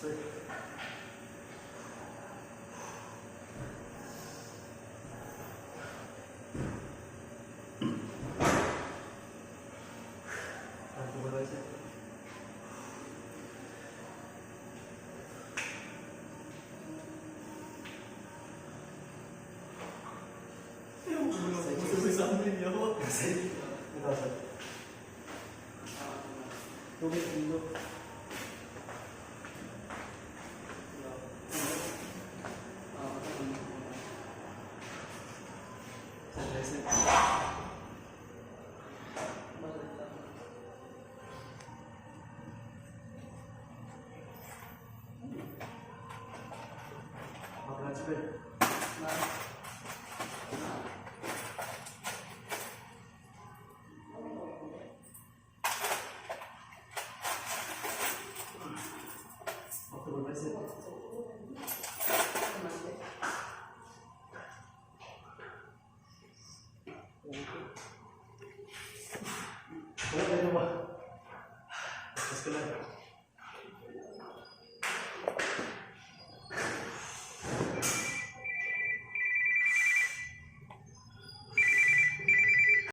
Sir. Ano ba tayo, sir? Ito, sir. Tubig, ulo. Sir, sir. Mag-transfer. October ba, sir? Wala na ba? Tapos ko lang.